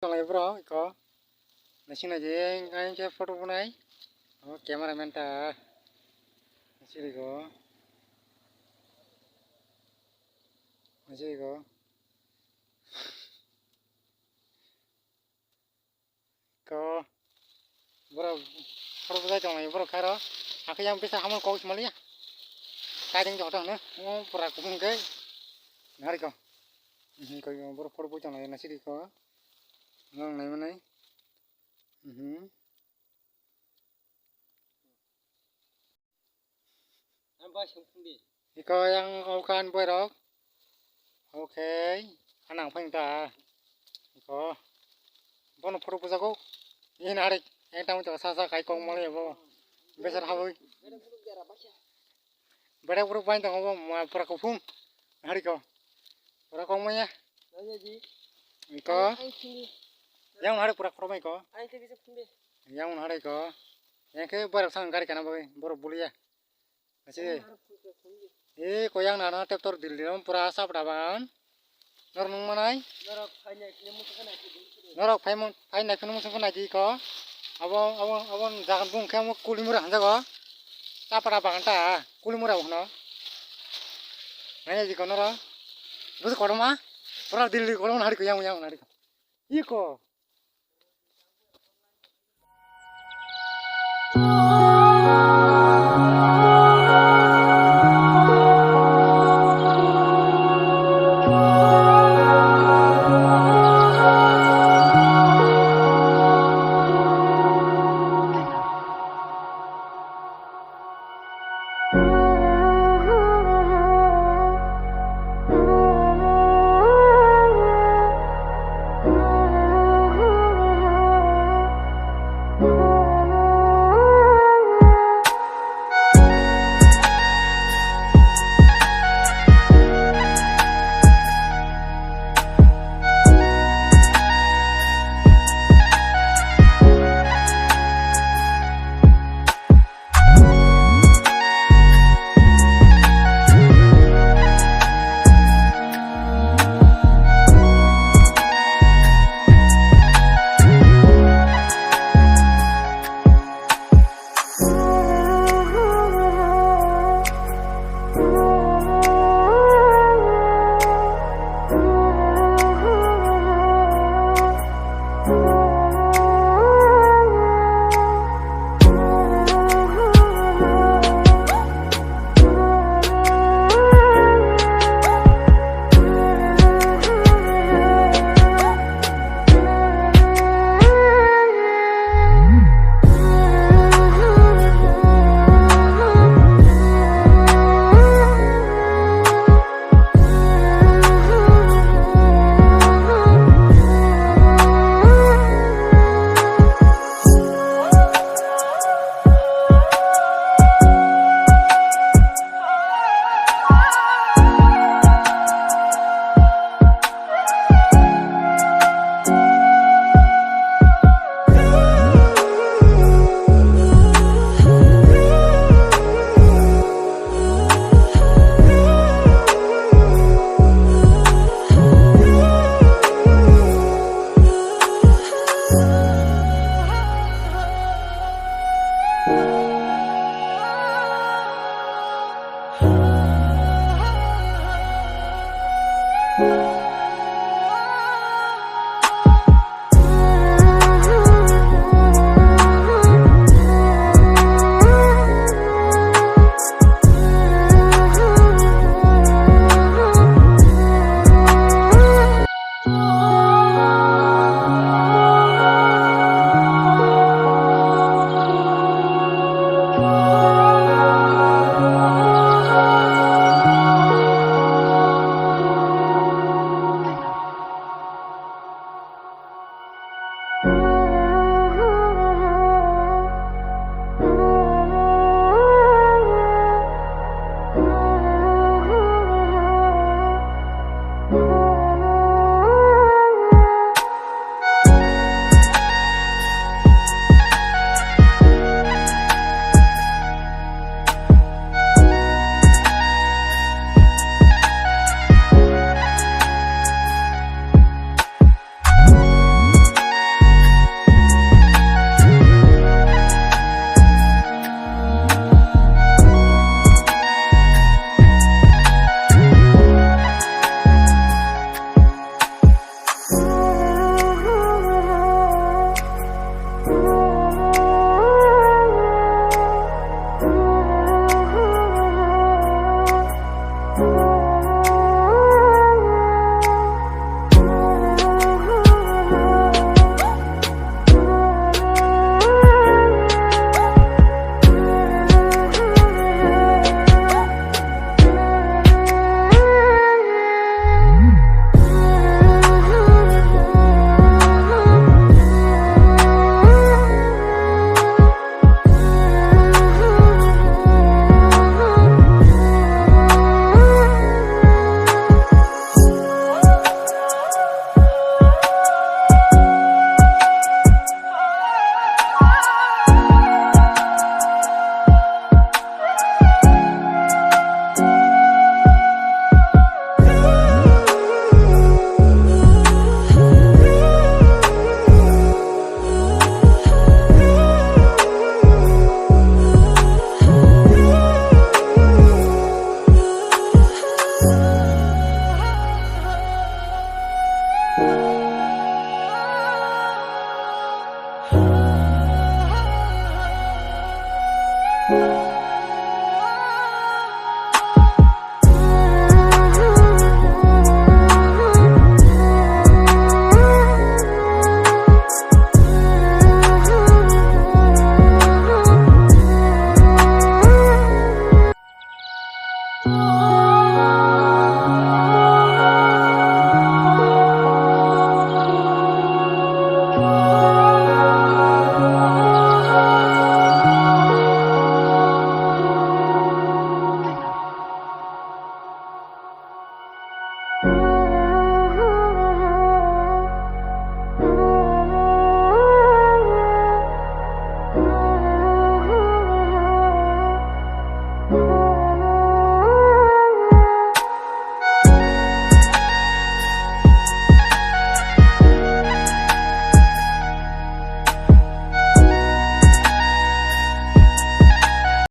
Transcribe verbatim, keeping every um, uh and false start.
Tonglai bro, iko. Nasing naji, ang khe photo bunai. O cameraman ta. Nasiri ko. Nasiri ko. Ko. Bro, photo bujai tonglai bro khairo. Hakhe yang bisa hamon kok smalia. Kaiding jota hne. O pura kuhung ke. Nari ko. Mhm, ko bro photo bujai tonglai nasiri ko. Nang nai manai. Mhm. Iko yang okan boy rok. Oke. Anang phai ta. Iko. Bono photo bujago. Ini narik. Yang tamu jaka sasa kai kong mali bo. Besar haboi. Berak buruk bain tong bo ma pura kuphung. Hari ko. Pura kong maya. Iko. Yang hari pura koromai ko. Yang hari ko. Yang ke borok sang gari kana boy. Borok bulia. Asi. E ko yang nana teptor dil dil pura sap daban. Nor nung manai. Norok phai nai phino muchung khana ki dul sidi. Norok phai mun, phai nai phino muchung khana ki ko. Abo, abo, abo jagan bung khe amo kulimura hanjago. Tapara bagan ta, kulimura hwno. Nai ji ko noro. Busu koroma. Pura dil dil koroma hari ko yang yang hari ko. Iko.